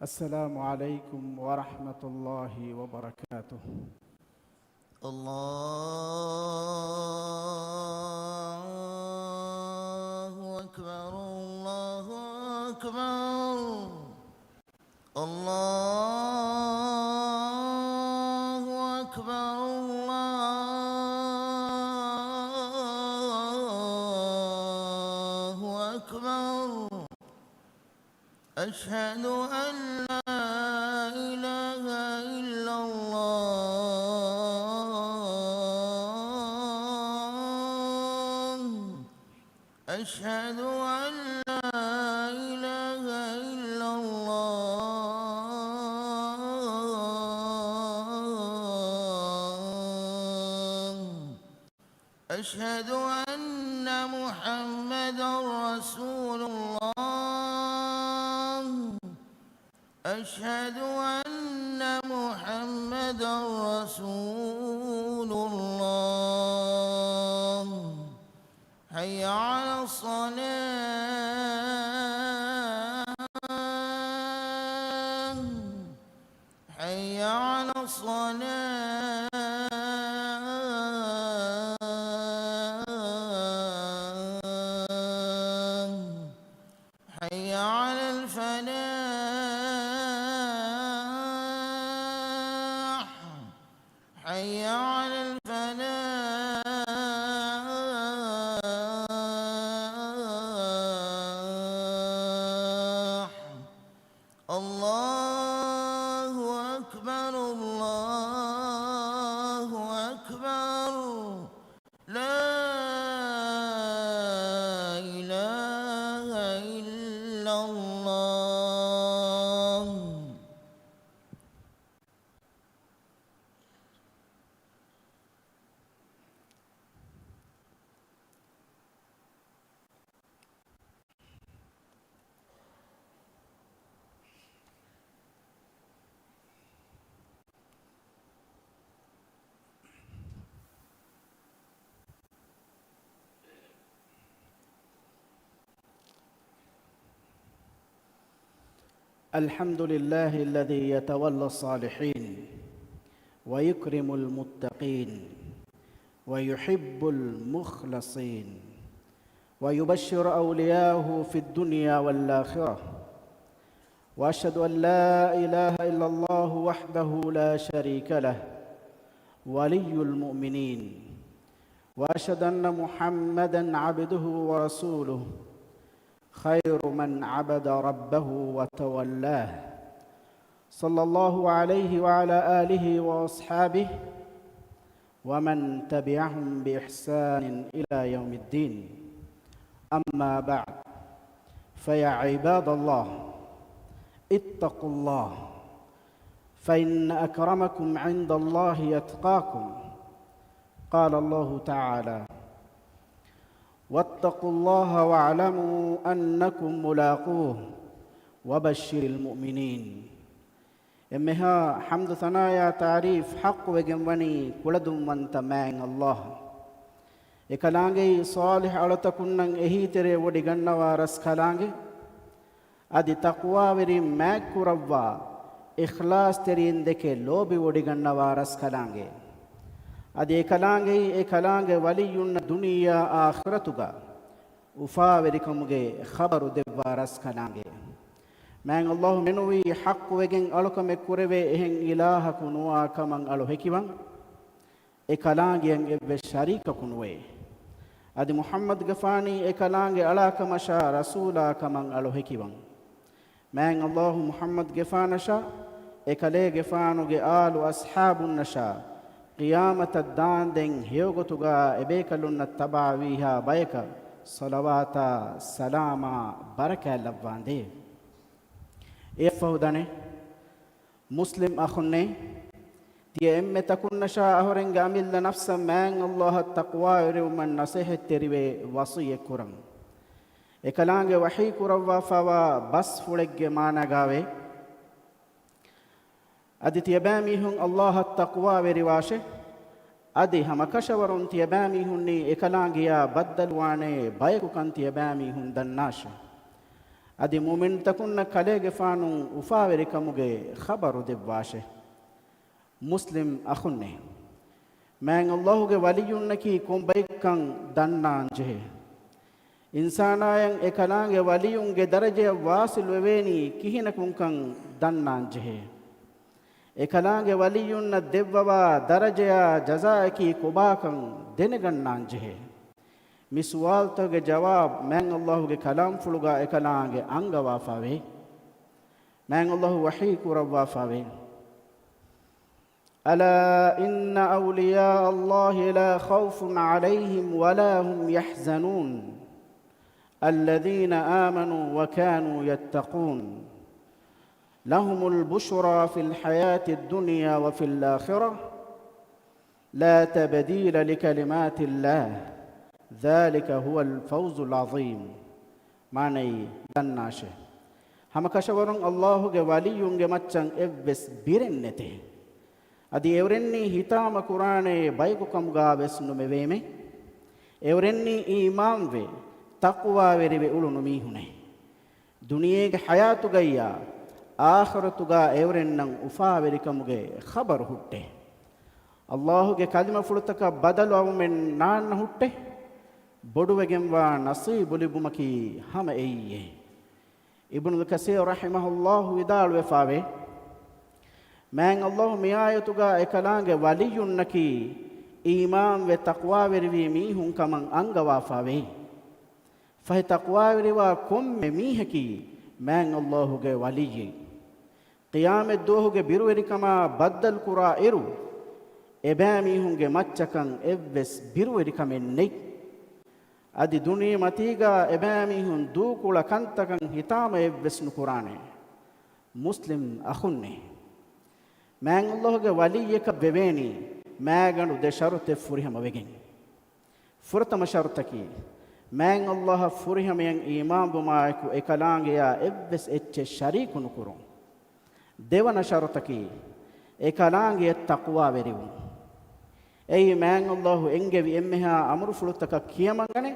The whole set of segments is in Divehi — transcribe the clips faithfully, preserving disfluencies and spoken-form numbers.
السلام عليكم ورحمة الله وبركاته. الله أكبر، الله أكبر، الله أكبر، الله أكبر. أشهد أن لا إله إلا الله. أشهد أن لا إله إلا الله. أشهد أن محمدا رسول الله. أشهد أن محمدا رسول الله. حي على الصلاة. حي على الصلاة. حي على الفلاح. حي على الفلاح. الله أكبر، الله أكبر. لا إله إلا الله. الحمد لله الذي يتولى الصالحين ويكرم المتقين ويحب المخلصين ويبشر أولياءه في الدنيا والآخرة. وأشهد أن لا إله إلا الله وحده لا شريك له ولي المؤمنين. وأشهد أن محمدا عبده ورسوله خير من عبد ربه وتولاه، صلى الله عليه وعلى آله وأصحابه ومن تبعهم بإحسان إلى يوم الدين. أما بعد، فيا عباد الله، اتقوا الله، فإن أكرمكم عند الله أتقاكم. قال الله تعالى: واتقوا الله واعلموا أنكم ملاقوه وبشر المؤمنين. އެންމެހާ ޙަމްދު ޘަނާޔާ ތަޢުރީފް ޙައްޤުވެގެން ވަނީ ކުޅަދުންވަންތަ މާތް ﷲ. އެކަލާނގެއީ ޞާލިޙު އަޅުތަކުންނަށް އެހީތެރޭ ވޮޑިގަންނަވާ ރަސްކަލާނގެ. އަދި ތަޤްވާވެރިން މާތްކުރައްވާ އިޚްލާޞްތެރިން ދެކެ ލޯބިވޮޑިގަންނަވާ ރަސްކަލާނގެ. އަދި އެކަލާނގެއީ އެކަލާނގެ ވަލިއްޔުންނަށް ދުނިޔެއާ އާޚިރަތުގަ އުފާވެރިކަމުގެ ޚަބަރު ދެއްވާ ރަސްކަލާނގެ. މާތް ﷲ މެނުވީ ޙައްޤުވެގެން އަޅުކަމެއް ކުރެވޭ އެހެން އިލާހަކު ނުވާ ކަމަށް އަޅު ހެކިވަން. އެކަލާނގެއަށް އެއްވެސް ޝަރީކަކު ނުވޭ. އަދި މުޙައްމަދުގެފާނީ އެކަލާނގެ އަޅާކަމަށާ ރަސޫލާ ކަމަށް އަޅު ހެކިވަން. މާތް ﷲ މުޙައްމަދުގެފާނަށާ، އެކަލޭގެފާނުގެ އާލު އަޞްޙާބުންނަށާ، ޤިޔާމަތަށް ދާންދެން ހެޔޮގޮތުގަ އެބޭކަލުންނަށް ތަބާވީހާ ބަޔަކަށް ޞަލަވާތާ ސަލާމާ ބަރަކާތް ލައްވާނދޭ. އެއަށްފަހު ދަނެ، މުސްލިމް އަޚުންނޭ، ތިޔަ އެންމެ ތަކުންނަށާ އަހުރެންގެ އަމިއްލަ ނަފްސަށް މާތް ﷲ އަށް ތަޤްވާވެރިވުމަށް ނަޞޭޙަތްތެރިވެ ވަޞިއްޔަތް ކުރަން. އެކަލާނގެ ވަޙީ ކުރައްވާފައިވާ ބަސްފުޅެއްގެ މާނާގާވޭ، އަދި ތިޔަބައިމީހުން ﷲ އަށް ތަޤްވާވެރިވާށޭ، އަދި ހަމަކަށަވަރުން ތިޔަބައިމީހުންނީ އެކަލާނގެއާ ބައްދަލުވާނޭ ބަޔަކުކަން ތިޔަބައިމީހުން ދަންނާށޭ. އަދި މުއުމިންތަކުންނަށް ކަލޭގެފާނު އުފާވެރިކަމުގެ ޚަބަރު ދެއްވާށެ. މުސްލިމް އަޚުންނޭ! މާތް ﷲ ގެ ވަލިއްޔުންނަކީ ކޮން ބައެއްކަން ދަންނާން ޖެހޭ. އިންސާނާޔަށް އެކަލާނގެ ވަލިއްޔުންގެ ދަރަޖަޔަށް ވާސިލް ވެވޭނީ ކިހިނަކުންކަން ދަންނާން ޖެހޭ. އެކަލާނގެ ވަލިއްޔުންނަށް ދެއްވަވާ ދަރަޖަޔާ ޖަޒާއަކީ ކޮބާކަން ދެނެގަންނާން ޖެހޭ. މި ސުވާލުތަކުގެ ޖަވާބު މާތް ﷲ ގެ ކަލާމްފުޅުގާ އެކަލާނގެ އަންގަވާފަވޭ. މާތް ﷲ ވަޙީ ކުރައްވާފަވޭ. ألا إن أولياء الله لا خوف عليهم ولا هم يحزنون الذين آمنوا وكانوا يتقون لهم البشرى في الحياة الدنيا وفي الآخرة لا تبديل لكلمات الله ذلك هو الفوز العظيم. މާނައީ، ދަންނާށޭ! ހަމަކަށަވަރުން ﷲ ގެ ވަލިއްޔުންގެ މައްޗަށް އެއްވެސް ބިރެއް ނެތޭ. އަދި އެއުރެންނީ ހިތާމަކުރާނޭ ބަޔަކު ކަމުގާވެސް ނުމެވޭމެ. އެއުރެންނީ އީމާންވެ، ތަޤްވާވެރިވެ އުޅުނު މީހުނޭ. ދުނިޔޭގެ ޙަޔާތުގައްޔާ އާޚިރަތުގާ އެއުރެންނަށް އުފާވެރިކަމުގެ ޚަބަރު ހުއްޓޭ. ﷲ ގެ ކަލިމަފުޅުތަކަށް ބަދަލު އައުމެއް ނާންނަ ހުއްޓޭ. ބޮޑުވެގެންވާ ނަޞީބު ލިބުމަކީ ހަމަ އެއީއޭ. އިބްނުލް ކަސީރު ރަޙިމަހުﷲ ވިދާޅުވެފާވޭ، މާތް ﷲ މިއާޔަތުގާ އެކަލާނގެ ވަލިއްޔުންނަކީ އީމާންވެ ތަޤްވާވެރިވީ މީހުން ކަމަށް އަންގަވާފާވޭ. ފަހެ ތަޤްވާވެރިވާ ކޮންމެ މީހަކީ މާތް ﷲ ގެ ވަލިއްޔެއް. ޤިޔާމަތްދުވަހުގެ ބިރުވެރިކަމާ ބައްދަލުކުރާ އިރު، އެބައިމީހުންގެ މައްޗަކަށް އެއްވެސް ބިރުވެރިކަމެއް ނެތް. އަދި ދުނިޔެމަތީގާ އެބައިމީހުން ދޫކުޅަ ކަންތަކަށް ހިތާމައެއްވެސް ނުކުރާނެ. މުސްލިމް އަޚުންނޭ! މާތް ﷲ ގެ ވަލިއްޔަކަށް ވެވޭނީ މާގަނޑު ދެ ޝަރުޠެއް ފުރިހަމަވެގެން. ފުރަތަމަ ޝަރުޠަކީ، މާތް ﷲ އަށް ފުރިހަމަޔަށް އީމާންވުމާއެކު އެކަލާނގެޔާ އެއްވެސް އެއްޗެއް ޝަރީކު ނުކުރުން. ދެވަނަ ޝަރުޠަކީ، އެކަލާނގެޔަށް ތަޤްވާވެރިވުން. އެއީ މާތް ﷲ އެންގެވި އެންމެހާ އަމުރުފުޅުތަކަށް ކިޔަމަންގަނެ،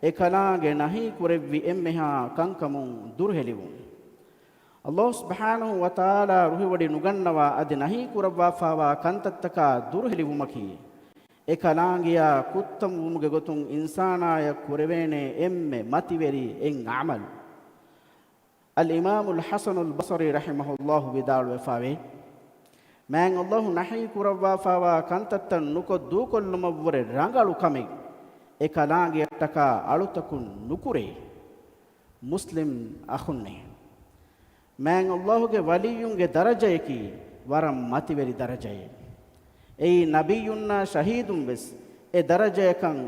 އެކަލާނގެ ނަހީކުރެއްވި އެންމެހާ ކަންކަމުން ދުރުހެލިވުން. ﷲ ސުބްޙާނަހޫ ވަތަޢާލާ ރުހިވޮޑި ނުގަންނަވާ އަދި ނަހީކުރައްވާފާވާ ކަންތައްތަކާ ދުރުހެލިވުމަކީ، އެކަލާނގެޔާ ކުއްތަންވުމުގެ ގޮތުން އިންސާނާޔަށް ކުރެވޭނޭ އެންމެ މަތިވެރި އެއް ޢަމަލު. އަލްއިމާމުލް ޙަސަނުލް ބަޞަރީ ރަޙިމަހުﷲ ވިދާޅުވެފާވޭ، މާތް ﷲ ނަހީ ކުރައްވާފާވާ ކަންތައްތައް ނުކޮށް ދޫކޮށްލުމަށްވުރެ ރަނގަޅު ކަމެއް އެކަލާނގެއަށްޓަކާ އަޅުތަކުން ނުކުރޭ. މުސްލިމް އަޚުންނޭ! މާތް ﷲ ގެ ވަލިއްޔުންގެ ދަރަޖަޔަކީ ވަރަށް މަތިވެރި ދަރަޖައެއް. އެއީ ނަބިއްޔުންނާ ޝަހީދުން ވެސް އެ ދަރަޖަޔަކަށް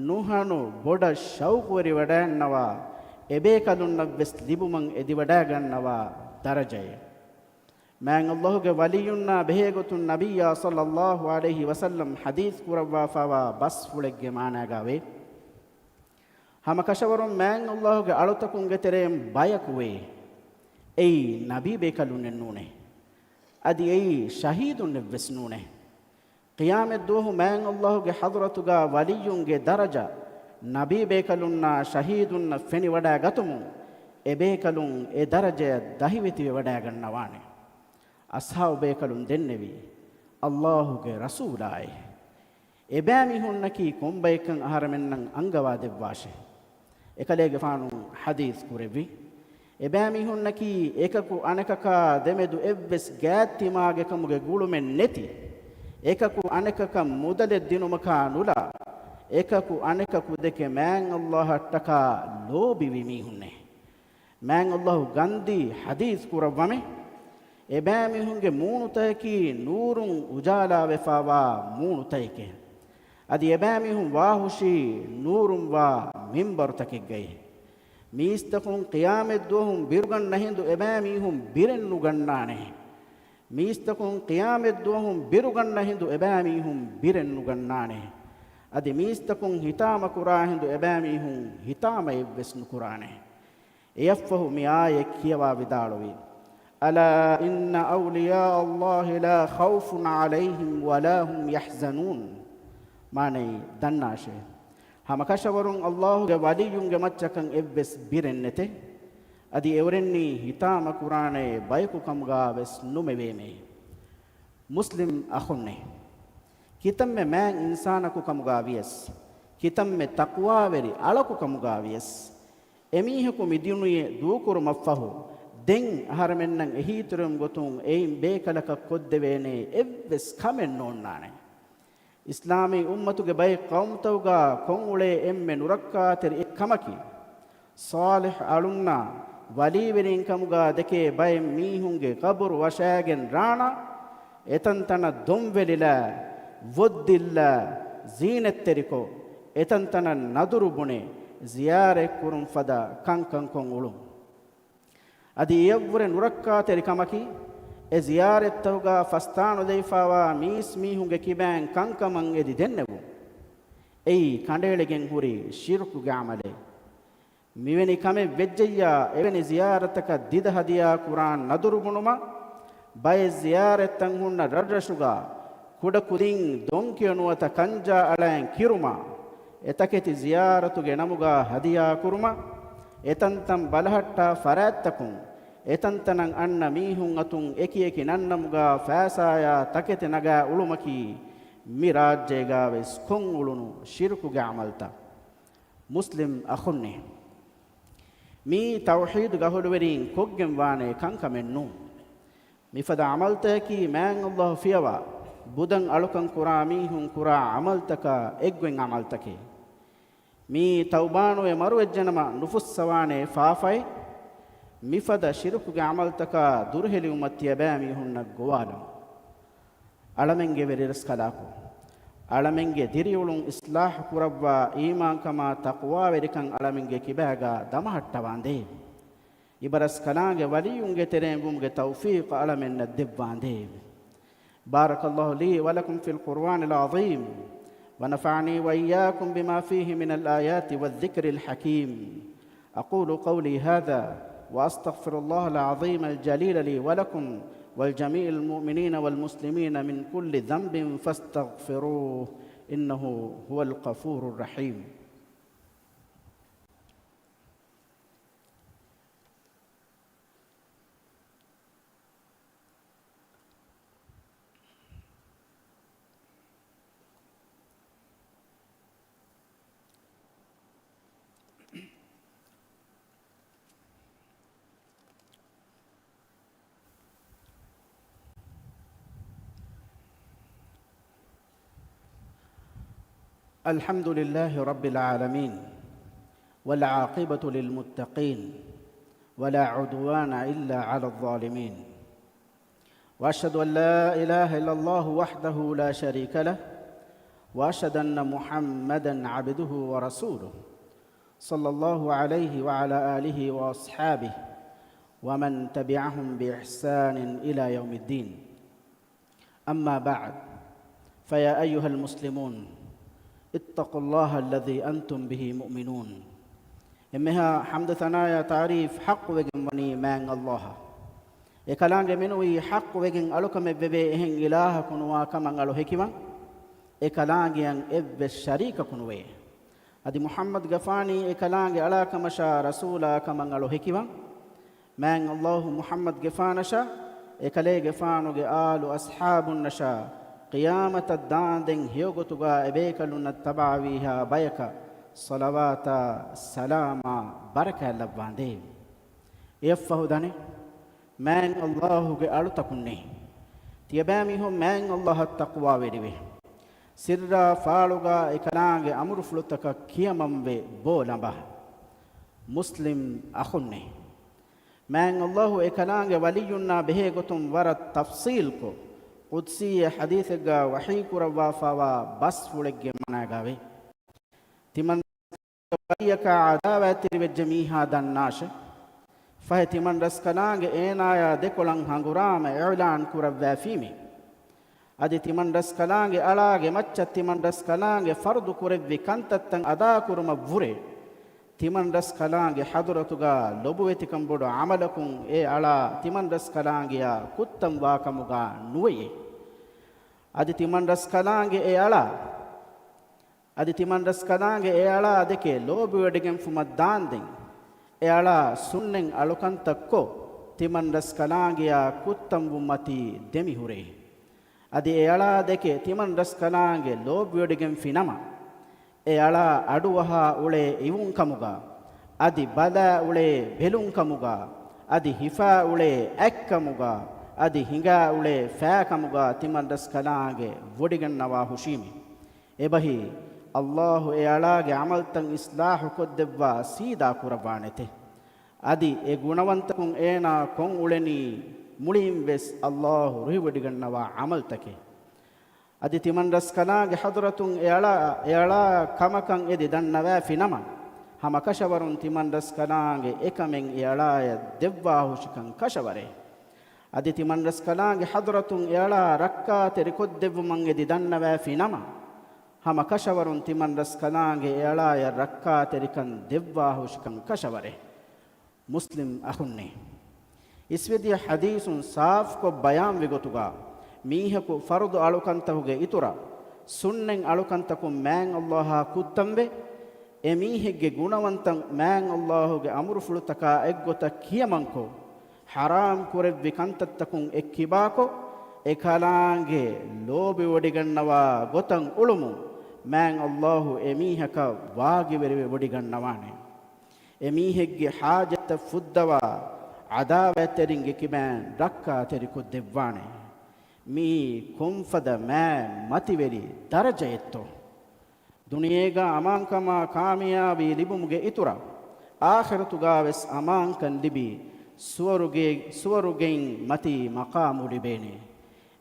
ނުހަނު ބޮޑަށް ޝައުޤުވެރިވަޑައިންނަވާ، އެބޭކަލުންނަށް ވެސް ލިބުމަށް އެދިވަޑައިގަންނަވާ ދަރަޖައެއް. މާތް ﷲ ގެ ވަލިއްޔުންނާ ބެހޭގޮތުން ނަބިއްޔާ ޞައްލައްލާހު ޢަލައިހި ވަސައްލަމް ޙަދީޘް ކުރައްވާފާވާ ބަސްފުޅެއްގެ މާނާގާވޭ، ހަމަކަށަވަރުން މާތް ﷲ ގެ އަޅުތަކުންގެ ތެރެއިން ބަޔަކުވޭ. އެއީ ނަބީބޭކަލުންނެއް ނޫނޭ. އަދި އެއީ ޝަހީދުންނެއްވެސް ނޫނޭ. ޤިޔާމަތްދުވަހު މާތް ﷲ ގެ ޙަޟްރަތުގާ ވަލިއްޔުންގެ ދަރަޖަ ނަބީބޭކަލުންނާ ޝަހީދުންނަށް ފެނިވަޑައިގަތުމުން، އެބޭކަލުން އެ ދަރަޖަޔަށް ދަހިވެތިވެވަޑައިގަންނަވާނެ. އަޞްޙާބުބޭކަލުން ދެންނެވި، ﷲ ގެ ރަސޫލާއޭ! އެބައިމީހުންނަކީ ކޮންބައެއްކަން އަހަރެމެންނަށް އަންގަވާދެއްވާށޭ. އެކަލޭގެފާނު ޙަދީޘް ކުރެއްވި، އެބައިމީހުންނަކީ އެކަކު އަނެކަކާ ދެމެދު އެއްވެސް ގާތްތިމާގެކަމުގެ ގުޅުމެއް ނެތި، އެކަކު އަނެކަކަށް މުދަލެއް ދިނުމަކާ ނުލާ، އެކަކު އަނެކަކު ދެކެ މާތް ﷲ އަށްޓަކާ ލޯބިވި މީހުންނޭ. މާތް ﷲ ގަންދީ ޙަދީޘް ކުރައްވަމޭ، އެބައިމީހުންގެ މޫނުތަކަކީ ނޫރުން އުޖާލާވެފާވާ މޫނުތަކެކޭ. އަދި އެބައިމީހުން ވާހުށީ ނޫރުން ވާ މިންބަރުތަކެއްގައި. މީސްތަކުން ޤިޔާމަތްދުވަހުން ބިރުގަންނަ ހިނދު އެބައިމީހުން ބިރެއް ނުގަންނާނެ. މީސްތަކުން ޤިޔާމަތްދުވަހުން ބިރުގަންނަ ހިނދު އެބައިމީހުން ބިރެއް ނުގަންނާނެ. އަދި މީސްތަކުން ހިތާމަކުރާ ހިނދު އެބައިމީހުން ހިތާމައެއްވެސް ނުކުރާނެ. އެއަށްފަހު މި އާޔަތް ކިޔަވާ ވިދާޅުވީ، ألا إن أولياء الله لا خوف عليهم ولا هم يحزنون. މާނައީ، ދަންނާށޭ! ހަމަކަށަވަރުން ﷲ ގެ ވަލިއްޔުންގެ މައްޗަކަށް އެއްވެސް ބިރެއް ނެތޭ. އަދި އެއުރެންނީ ހިތާމަކުރާނޭ ބަޔަކު ކަމުގާ ވެސް ނުމެވޭމޭ. މުސްލިމް އަޚުންނޭ! ކިތަންމެ މާތް އިންސާނަކު ކަމުގާ ވިޔަސް، ކިތަންމެ ތަޤްވާވެރި އަޅަކު ކަމުގާ ވިޔަސް، އެމީހަކު މި ދުނިޔެ ދޫކުރުމަށްފަހު، ދެން އަހަރެމެންނަށް އެހީތެރިވުމުގެ ގޮތުން އެއިން ބޭކަލަކަށް ކޮށްދެވޭނޭ އެއްވެސް ކަމެއް ނޯންނާނެ. އިސްލާމީ އުއްމަތުގެ ބައެއް ޤައުމުތަކުގާ ކޮށްއުޅޭ އެންމެ ނުރައްކާތެރި އެއްކަމަކީ، ޞާލިޙު އަޅުންނާ ވަލީވެރިން ކަމުގާ ދެކޭ ބައެއް މީހުންގެ ޤަބުރު ވަށާގެން ރާނާ، އެތަންތަނަށް ދޮންވެލިލާ، ވޮއްދިއްލާ، ޒީނަތްތެރިކޮށް، އެތަންތަނަށް ނަދުރު ބުނެ، ޒިޔާރަތްކުރުން ފަދަ ކަންކަން ކޮށްއުޅުން. އަދި އެޔަށްވުރެ ނުރައްކާތެރި ކަމަކީ، އެ ޒިޔާރަތްތަކުގާ ފަސްދާނުލައިފާވާ މީސްމީހުންގެ ކިބައިން ކަންކަމަށް އެދި ދެންނެވުން. އެއީ ކަނޑައެޅިގެން ހުރި ޝިރުކުގެ ޢަމަލެއް. މިވެނި ކަމެއް ވެއްޖެއްޔާ، އެވެނި ޒިޔާރަތަކަށް ދިދަ ހަދިޔާ ކުރާން ނަދުރު ބުނުމަށް، ބައެއް ޒިޔާރަތްތައް ހުންނަ ރަށްރަށުގާ، ކުޑަކުދިން ދޮންކިޔޮ ނުވަތަ ކަންޖާ އަޅައިން ކިރުމާ، އެ ތަކެތި ޒިޔާރަތުގެ ނަމުގާ ހަދިޔާ ކުރުމަށް، އެތަންތަން ބަލަހައްޓާ ފަރާތްތަކުން، އެތަންތަނަށް އަންނަ މީހުން އަތުން އެކިއެކި ނަންނަމުގާ ފައިސާޔާ ތަކެތި ނަގާ އުޅުމަކީ، މި ރާއްޖޭގާ ވެސް ކޮށްއުޅުނު ޝިރުކުގެ ޢަމަލްތައް. މުސްލިމް އަޚުންނޭ! މިއީ ތައުޙީދުގެ އަހުލުވެރީން ކޮށްގެން ވާނޭ ކަންކަމެއް ނޫން. މިފަދަ ޢަމަލްތަކަކީ މާތް ﷲ ފިޔަވާ، ބުދަށް އަޅުކަން ކުރާ މީހުން ކުރާ ޢަމަލްތަކާ އެއްގޮތް ޢަމަލްތަކެއް. މިއީ ތައުބާނުވެ މަރުވެއްޖެނަމަ ނުފުއްސަވާނޭ ފާފައެއް. މިފަދަ ޝިރުކުގެ ޢަމަލްތަކާ ދުރުހެލިވުމަށް ތިޔަބައިމީހުންނަށް ގޮވާލަން. އަޅަމެންގެ ވެރިރަސްކަލާކޮ، އަޅަމެންގެ ދިރިއުޅުން އިޞްލާޙު ކުރައްވާ، އީމާންކަމާ ތަޤްވާވެރިކަން އަޅަމެންގެ ކިބާގާ ދަމަހައްޓަވާނދޭ. އިބަރަސްކަލާނގެ ވަލިއްޔުންގެ ތެރެއިން ވުމުގެ ތައުފީޤު އަޅަމެންނަށް ދެއްވާނދޭ. بارك الله لي ولكم في القرآن العظيم، ونفعني وإياكم بما فيه من الآيات والذكر الحكيم. أقول قولي هذا وأستغفر الله العظيم الجليل لي ولكم ولجميع المؤمنين والمسلمين من كل ذنب فاستغفروه إنه هو الغفور الرحيم. الحمد لله رب العالمين، والعاقبة للمتقين، ولا عدوان إلا على الظالمين. وأشهد أن لا إله إلا الله وحده لا شريك له، وأشهد أن محمدا عبده ورسوله، صلى الله عليه وعلى آله وأصحابه ومن تبعهم بإحسان إلى يوم الدين. أما بعد، فيا أيها المسلمون، اتقوا الله الذي أنتم به مؤمنون. އެންމެހާ ޙަމްދު ޘަނާޔާ ތާރީފް ޙައްޤުވެގެން ވަނީ މާތް ﷲ އަށް. އެކަލާނގެ މެނުވީ ޙައްޤުވެގެން އަޅުކަމެއް ވެވޭ އެހެން އިލާހަކު ނުވާ ކަމަށް އަޅު ހެކިވަން. އެކަލާނގެއަށް އެއްވެސް ޝަރީކަކު ނުވޭ. އަދި މުޙައްމަދުގެފާނީ އެކަލާނގެ އަޅާ ކަމަށާ ރަސޫލާ ކަމަށް އަޅު ހެކިވަން. މާތް ﷲ މުޙައްމަދުގެފާނަށާ، އެކަލޭގެފާނުގެ އާލު އަޞްޙާބުންނަށާ، ޤިޔާމަތަށް ދާންދެން ހެޔޮގޮތުގާ އެބޭކަލުންނަށް ތަބަޢަވީހާ ބަޔަކަށް ޞަލަވާތާ ސަލާމާ ބަރަކާތް ލައްވާނދޭ. އެއަށްފަހު ދަނެ، މާތް ﷲ ގެ އަޅުތަކުންނޭ! ތިޔަބައިމީހުން މާތް ﷲ އަށް ތަޤްވާވެރިވެ، ސިއްރާ ފާޅުގާ އެކަލާނގެ އަމުރުފުޅުތަކަށް ކިޔަމަންވެ ބޯ ލަނބާ. މުސްލިމް އަޚުންނޭ! މާތް ﷲ އެކަލާނގެ ވަލިއްޔުންނާ ބެހޭގޮތުން ވަރަށް ތަފްޞީލްކޮށް، ޤުދްސީ ޙަދީޘެއްގާ ވަޙީކުރައްވާފާވާ ބަސްފުޅެއްގެ މާނާގާވޭ. ތިމަން ވަލިއްޔަކާ ޢަދާވާތްތެރިވެއްޖެ މީހާ ދަންނާށެ. ފަހެ ތިމަން ރަސްކަލާނގެ އޭނާޔާ ދެކޮޅަށް ހަނގުރާމަ އިޢުލާން ކުރައްވާފީމޭ. އަދި ތިމަން ރަސްކަލާނގެ އަޅާގެ މައްޗަށް ތިމަން ރަސްކަލާނގެ ފަރުޟު ކުރެއްވި ކަންތައްތައް އަދާކުރުމަށްވުރެ، ތިމަން ރަސްކަލާނގެ ޙަޟުރަތުގާ ލޮބުވެތިކަން ބޮޑު ޢަމަލަކުން އެ އަޅާ ތިމަން ރަސްކަލާނގެޔާ ކުއްތަން ވާކަމުގާ ނުވެޔޭ. އަދި ތިމަން ރަސްކަލާނގެ އެ އަޅާ އަދި ތިމަން ރަސްކަލާނގެ އެ އަޅާ ދެކެ ލޯބިވެޑިގެންފުމަށް ދާންދެން، އެ އަޅާ ސުންނަތް އަޅުކަންތައް ކޮށް، ތިމަންރަސްކަލާނގެއާ ކުއްތަންވުމަތީ ދެމިހުރޭ. އަދި އެ އަޅާ ދެކެ ތިމަންރަސްކަލާނގެ ލޯބިވޮޑިގެންފި ނަމަ، އެ އަޅާ އަޑުއަހާ އުޅޭ އިވުންކަމުގަ، އަދި ބަލާ އުޅޭ ބެލުންކަމުގަ، އަދި ހިފާ އުޅޭ އަތްކަމުގަ، އަދި ހިނގާ އުޅޭ ފާކަމުގަ ތިމަންރަސްކަލާނގެ ވޮޑިގަންނަވާ ހުށީމޭ. އެބަހީ، އައްލާހު އެ އަޅާގެ ޢަމަލުތައް އިޞްލާޙު ކޮށްދެއްވާ ސީދާ ކުރައްވާނެތެ. އަދި އެ ގުނަވަންތަކުން އޭނާ ކޮށް އުޅެނީ މުޅިން ވެސް އައްލާހު ރުހިވޮޑިގަންނަވާ ޢަމަލުތަކެއް. އަދި ތިމަންރަސްކަލާނގެ ޙަޟްރަތުން އެ އަޅާ، އެ އަޅާ ކަމަކަށް އެދި ދަންނަވާފި ނަމަ، ހަމަ ކަށަވަރުން ތިމަންރަސްކަލާނގެ އެކަމެއް އެ އަޅާޔަށް ދެއްވާހުށިކަން ކަށަވަރޭ. އަދި ތިމަންރަސްކަލާނގެ ޙަޟްރަތުން އެ އަޅާ ރައްކާތެރިކޮށްދެއްވުމަށް އެދި ދަންނަވާފި ނަމަ، ހަމަ ކަށަވަރުން ތިމަންރަސްކަލާނގެ އެ އަޅާޔަށް ރައްކާތެރިކަން ދެއްވާހުށިކަން ކަށަވަރޭ. މުސްލިމް އަޚުންނޭ! އިސްވެދިޔަ ޙަދީޘުން ސާފުކޮށް ބަޔާންވި ގޮތުގަ، މީހަކު ފަރުޟު އަޅުކަންތަކުގެ އިތުރަށް، ސުންނަތް އަޅުކަންތަކުން މާތް އައްލާހާ ކުއްތަންވެ، އެ މީހެއްގެ ގުނަވަންތައް މާތް އައްލާހުގެ އަމުރުފުޅުތަކާ އެއްގޮތަށް ކިޔަމަންކޮށް، ޙަރާމް ކުރެއްވި ކަންތައްތަކުން އެއްކިބާކޮށް، އެކަލާނގެ ލޯބިވޮޑިގަންނަވާ ގޮތަށް އުޅުމުން، މާތް އައްލާހު އެ މީހަކަށް ވާގިވެރިވެ ވޮޑިގަންނަވާނެ. އެ މީހެއްގެ ޙާޖަތްތައް ފުއްދަވާ، ޢަދާވާތްތެރިންގެ ކިބައިން ރައްކާތެރިކޮށްދެއްވާނެ. މިއީ ކޮންފަދަ މާތް މަތިވެރި ދަރަޖައެއްތޯ! ދުނިޔޭގަ އަމާންކަމާ ކާމިޔާބީ ލިބުމުގެ އިތުރަށް، އާޚިރަތުގަވެސް އަމާންކަން ލިބި، ސުވަރުގެ، ސުވަރުގެއިން މަތީ މަޤާމު ލިބޭނެ.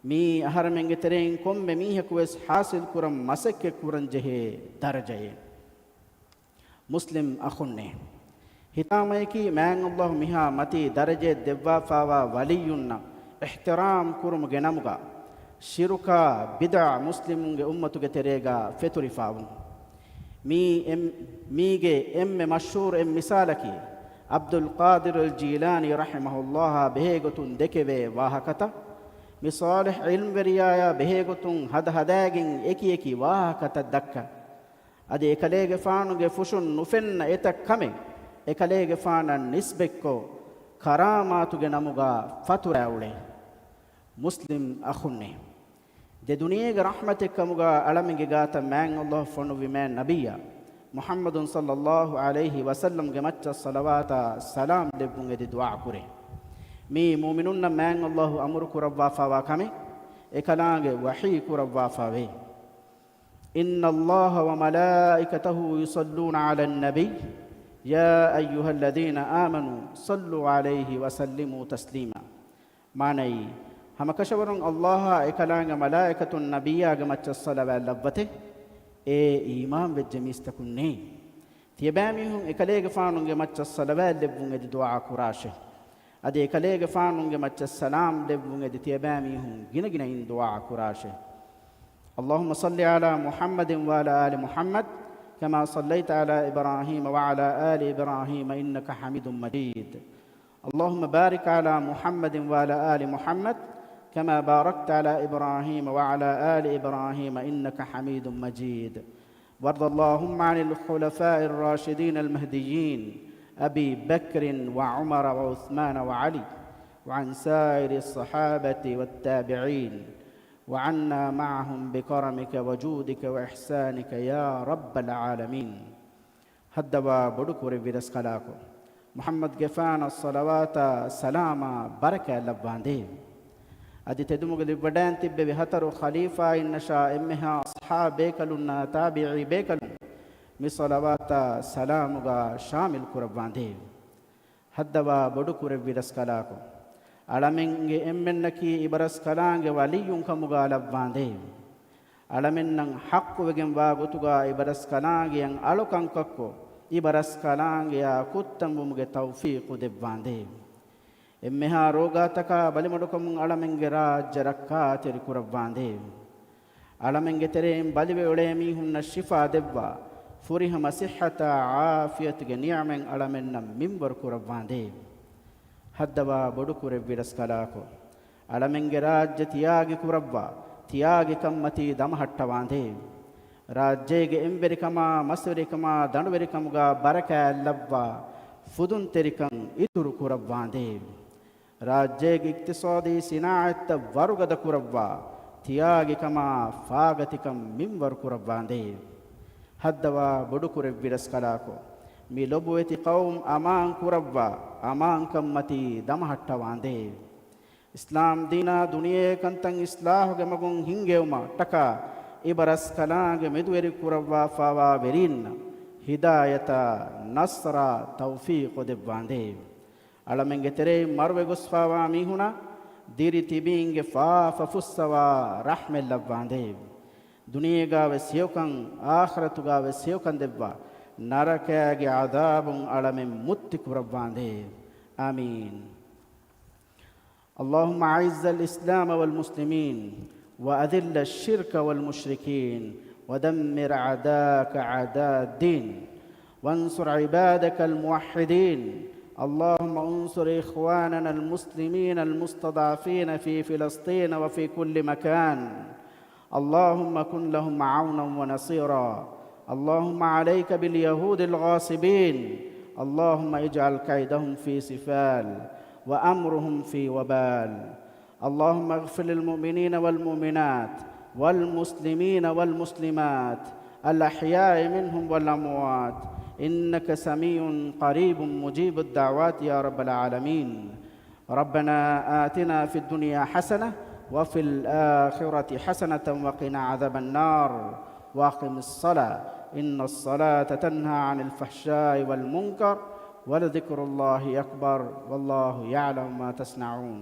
މިއީ އަހަރެމެންގެ ތެރެއިން ކޮންމެ މީހަކުވެސް ޙާޞިލްކުރަން މަސައްކަތްކުރަންޖެހޭ ދަރަޖައެއް. މުސްލިމް އަޚުންނޭ! ހިތާމަޔަކީ މާތް އައްލާހު މިހާ މަތީ ދަރަޖައެއް ދެއްވާފާވާ ވަލިއްޔުންނަށް އިޙްތިރާމް ކުރުމުގެ ނަމުގަ، ޝިރުކާ ބިދްޢާ މުސްލިމުންގެ އުއްމަތުގެ ތެރޭގަ ފެތުރިފާވުން. މީ އެން-، މީގެ އެންމެ މަޝްހޫރު އެއް މިސާލަކީ، ޢަބްދުލް ޤާދިރުލް ޖީލާނީ ރަޙިމަހުﷲ ބެހޭގޮތުން ދެކެވޭ ވާހަކަތައް، މި ޞާލިޙް ޢިލްމްވެރިޔާޔާ ބެހޭގޮތުން ހަދަ ހަދާގެން އެކި އެކި ވާހަކަތައް ދައްކަން. އަދި އެކަލޭގެފާނުގެ ފުށުން ނުފެންނަ އެތައް ކަމެއް އެކަލޭގެފާނަށް ނިސްބަތްކޮށް، ކަރާމާތުގެ ނަމުގަ ފަތުރާ އުޅޭ. މުސްލިމް އަޚުންނޭ! ދެ ދުނިޔޭގެ ރަޙްމަތެއްކަމުގަ އަޅަމެންގެ ގާތަށް މާތް އައްލާހު ފޮނުއްވި މާތް ނަބިއްޔާ މުޙައްމަދު ޞައްލައްލާހު ޢަލައިހި ވަސައްލަމްގެ މައްޗަށް ޞަލަވާތާ ސަލާމް ލެއްވުން އެދި ދުޢާ ކުރޭ. މިއީ މުއުމިނުންނަށް މާތް އައްލާހު އަމުރު ކުރައްވާފާވާ ކަމެއް، އެކަލާނގެ ވަޙީ ކުރައްވާފާވޭ. إن الله وملائكته يصلون على النبي يا أيها الذين آمنوا صلوا عليه وسلموا تسليما. މާނައީ، ހަމަކަށަވަރުން އައްލާހާ އެކަލާނގެ މަލާއިކަތުން ނަބިއްޔާގެ މައްޗަށް ޞަލަވާތް ލައްވަތެ. އޭ އީމާންވެއްޖެ މީސްތަކުންނޭ! ތިޔަބައިމީހުން އެކަލޭގެފާނުގެ މައްޗަށް ޞަލަވާތް ލެއްވުން އެދި ދުޢާ ކުރާށޭ. އަދި އެކަލޭގެފާނުގެ މައްޗަށް ސަލާމް ލެއްވުން އެދި ތިޔަބައިމީހުން ގިނަގިނައިން ދުޢާ ކުރާށޭ. اللهم صل على محمد وعلى آل محمد كما صليت على إبراهيم وعلى آل إبراهيم إنك حميد مجيد. اللهم بارك على محمد وعلى آل محمد كما باركت على إبراهيم وعلى آل إبراهيم إنك حميد مجيد. وارض اللهم عن الخلفاء الراشدين المهديين أبي بكر وعمر وعثمان وعلي وعن سائر الصحابة والتابعين وعنا معهم بكرمك وجودك وإحسانك يا رب العالمين. ހައްދަވާ ބޮޑު ކުރެއްވި ރަސްކަލާކޮ، މުޙައްމަދުގެފާނަށް ޞަލަވާތާ ސަލާމާ ބަރަކާތް ލައްވާނދޭ. އަދި ތެދުމުގެ ލިއްވަޑައިން ތިއްބެވި ހަތަރު ޚަލީފާއިންނަށާ އެންމެހާ އަޞްޙާބޭކަލުންނާ ތާބިޢީ ބޭކަލުން މި ޞަލަވާތާ ސަލާމުގަ ޝާމިލް ކުރައްވާނދޭ. ހައްދަވާ ބޮޑު ކުރެއްވި ރަސްކަލާކޮ، އަޅަމެންގެ އެންމެންނަކީ އިބަރަސްކަލާނގެ ވަލިއްޔުން ކަމުގަ ލައްވާނދޭ. އަޅަމެންނަށް ޙައްޤުވެގެންވާ ގޮތުގަ އިބަރަސްކަލާނގެއަށް އަޅުކަންކޮށްކޮށް، އިބަރަސްކަލާނގެއާ ކުއްތަންވުމުގެ ތައުފީޤު ދެއްވާނދޭ. އެންމެހާ ރޯގާތަކާ ބަލިމަޑުކަމުން އަޅަމެންގެ ރާއްޖެ ރައްކާތެރި ކުރައްވާނދޭ. އަޅަމެންގެ ތެރެއިން ބަލިވެ އުޅޭ މީހުންނަށް ޝިފާ ދެއްވާ، ފުރިހަމަ ޞިއްޙަތާ ޢާފިޔަތުގެ ނިޢުމަތް އަޅަމެންނަށް މިންވަރު ކުރައްވާނދޭ. ހައްދަވާ ބޮޑު ކުރެއްވި ރަސްކަލާކޮ، އަޅަމެންގެ ރާއްޖެ ތިޔާގި ކުރައްވާ، ތިޔާގި ކަންމަތީ ދަމަހައްޓަވާނދޭ. ރާއްޖޭގެ އެންވެރިކަމާ، މަސްވެރިކަމާ، ދަނޑުވެރިކަމުގަ ބަރަކާތް ލައްވާ، ފުދުންތެރިކަން އިތުރު ކުރައްވާނދޭވެ. ރާއްޖޭގެ އިޤްތިޞާދީ ސިނާޢަތްތައް ވަރުގަދަ ކުރައްވާ، ތިޔާގިކަމާ ފާގަތިކަން މިންވަރު ކުރައްވާނދޭވެ. ހައްދަވާ ބޮޑުކުރެއްވި ރަސްކަލާކޮ، މި ލޮބުވެތި ޤައުމު އަމާން ކުރައްވާ، އަމާންކަންމަތީ ދަމަހައްޓަވާނދޭވެ. އިސްލާމް ދީނާ ދުނިޔެ ކަންތައް އިސްލާހުގެ މަގުން ހިންގެވުމަށްޓަކާ އިބަރަސްކަލާނގެ މެދުވެރި ކުރައްވާފާވާ ވެރީންނަށް ހިދާޔަތާ، ނަޞްރާ، ތައުފީޤު ދެއްވާނދޭވެ. އަޅަމެންގެ ތެރެއިން މަރުވެ ގޮސްފާވާ މީހުނަށް ދިރި ތިބީންގެ ފާފަ ފުއްސަވާ ރަޙްމެއް ލައްވާނދޭވެ. ދުނިޔޭގާވެސް ހެޔޮކަން، އާޚިރަތުގާވެސް ހެޔޮކަން ދެއްވާ، ނަރަކައިގެ ޢަޛާބުން އަޅަމެން މުއްތި ކުރައްވާނދޭވެ. އާމީން. اللهم أعز الإسلام والمسلمين، وأذل الشرك والمشركين، ودمر أعداءك أعداء الدين، وانصر عبادك الموحدين. اللهم انصر إخواننا المسلمين المستضعفين في فلسطين وفي كل مكان. اللهم كن لهم عونا ونصيرا. اللهم عليك باليهود الغاصبين. اللهم اجعل كيدهم في سفال وأمرهم في وبال. اللهم اغفر للمؤمنين والمؤمنات والمسلمين والمسلمات الأحياء منهم والأموات، إنك سميع قريب مجيب الدعوات يا رب العالمين. ربنا آتنا في الدنيا حسنة وفي الآخرة حسنة وقنا عذاب النار. وأقم الصلاة، إن الصلاة تنهى عن الفحشاء والمنكر، ولذكر الله أكبر، والله يعلم ما تصنعون.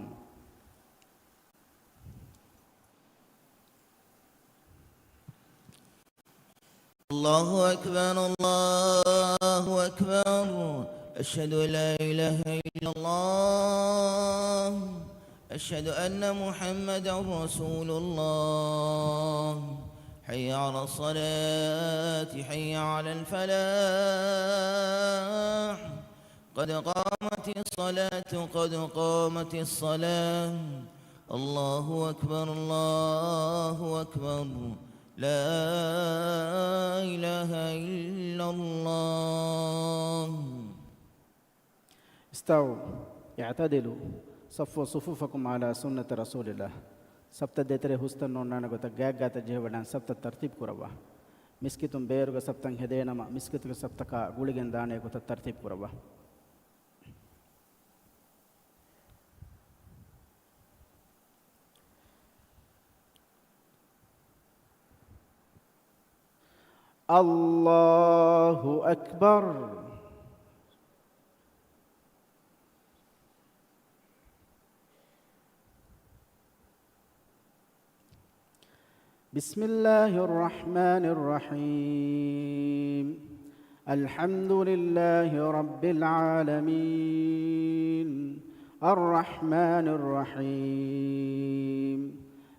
الله أكبر، الله أكبر. أشهد أن لا إله إلا الله. أشهد أن محمدا رسول الله. حي على الصلاة، حي على الفلاح. قد قامت الصلاة، قد قامت الصلاة. الله أكبر، الله أكبر. لا إله إلا الله. استووا، اعتدلوا، صفوا صفوفكم على سنة رسول الله. ސަފްތައް ދޭތެރޭ ހުސްތަން ނޯންނާނެ ގޮތަށް ގާތްގާތަށް ޖެހިވަޑައިން ސަފްތައް ތަރްތީބު ކުރައްވާ. މިސްކިތުން ބޭރުގެ ސަފްތައް ހެދޭނަމަ، މިސްކިތުގެ ސަފްތަކާ ގުޅިގެން ދާނޭ ގޮތަށް ތަރްތީބު ކުރައްވާ. الله أكبر. بسم الله الرحمن الرحيم. الحمد لله رب العالمين. الرحمن الرحيم.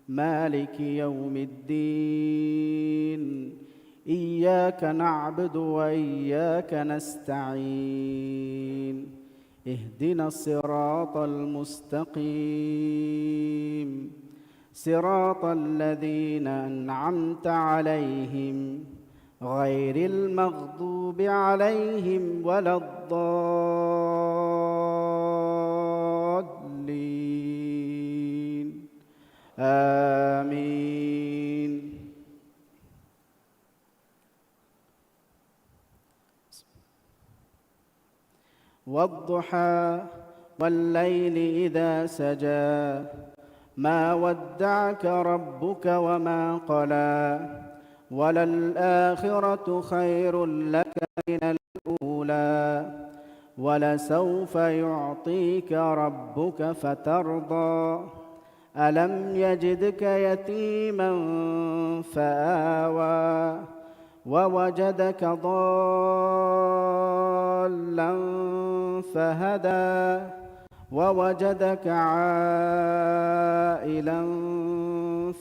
مالك يوم الدين. إياك نعبد وإياك نستعين. اهدنا الصراط المستقيم. صراط الذين أنعمت عليهم غير المغضوب عليهم ولا الضالين. آمين. والضحى والليل إذا سجى. ما ودعك ربك وما قلى. وللآخرة خير لك من الأولى. ولسوف يعطيك ربك فترضى. ألم يجدك يتيما فآوى. ووجدك ضالا فهدى. ووجدك عائلا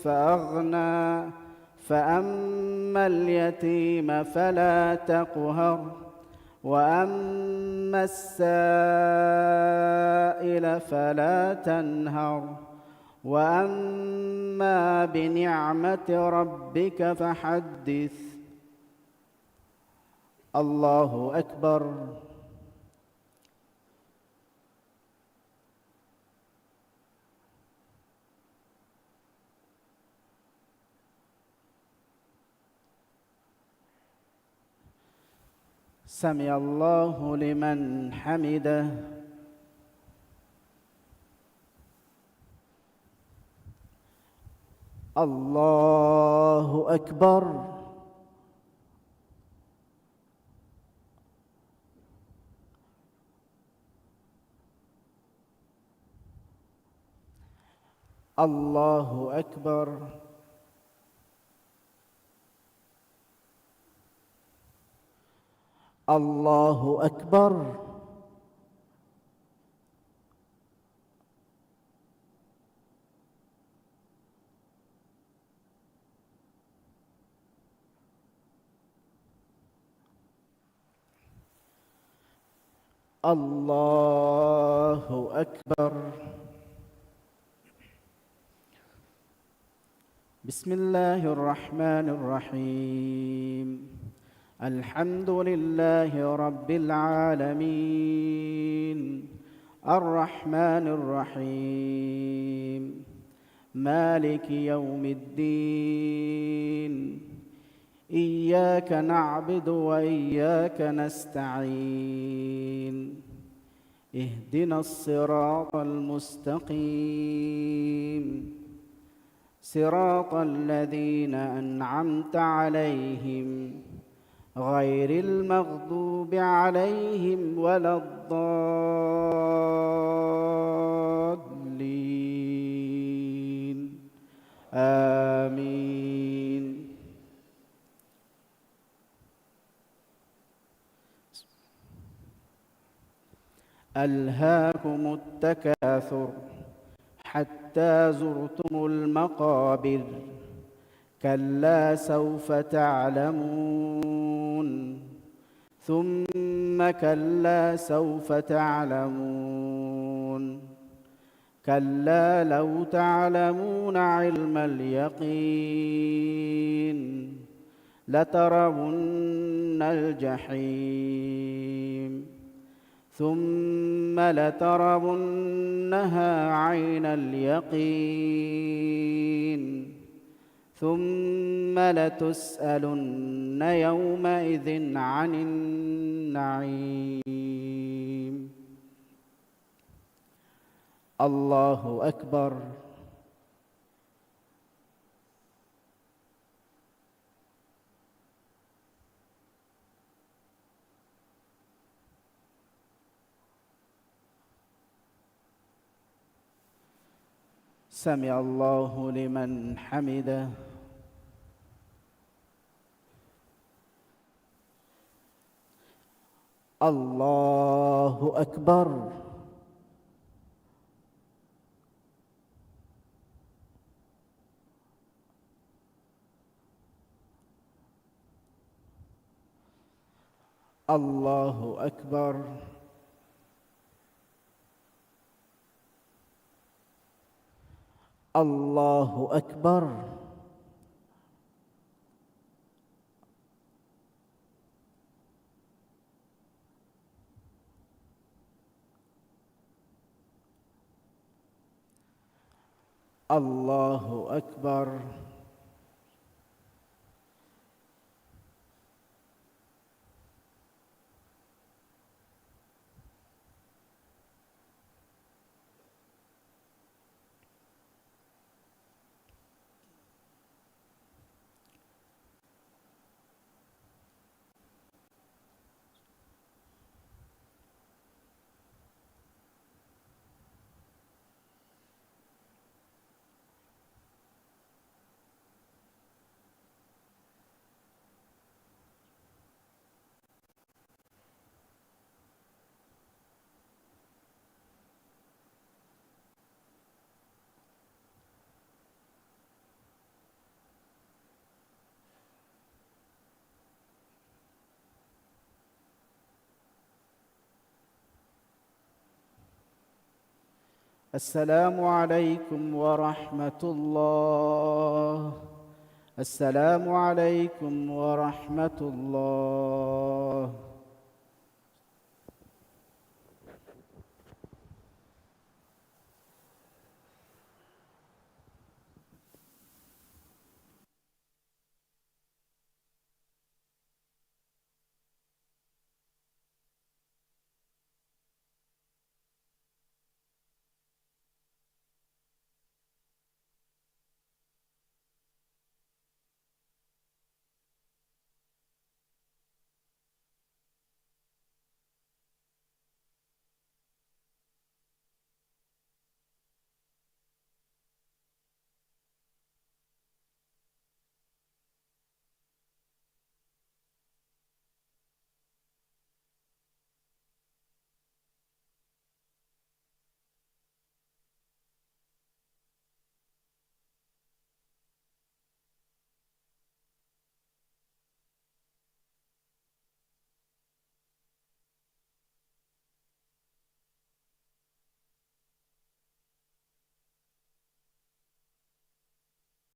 فأغنى. فأما اليتيم فلا تقهر. وأما السائل فلا تنهر. وأما بنعمة ربك فحدث. الله أكبر. سمع الله لمن حمده. الله أكبر. الله أكبر. الله أكبر. الله أكبر. بسم الله الرحمن الرحيم. الحمد لله رب العالمين. الرحمن الرحيم. مالك يوم الدين. إياك نعبد وإياك نستعين. اهدنا الصراط المستقيم. صراط الذين أنعمت عليهم غير المغضوب عليهم ولا الضالين. آمين. ألهاكم التكاثر حتى زرتم المقابر. كلا سوف تعلمون. ثم كلا سوف تعلمون. كلا لو تعلمون علم اليقين لترون الجحيم ثم لترونها عين اليقين ثم لتسألن يومئذ عن النعيم. الله أكبر. سمع الله لمن حمده. الله أكبر. الله أكبر. الله أكبر. الله أكبر. السلام عليكم ورحمة الله. السلام عليكم ورحمة الله.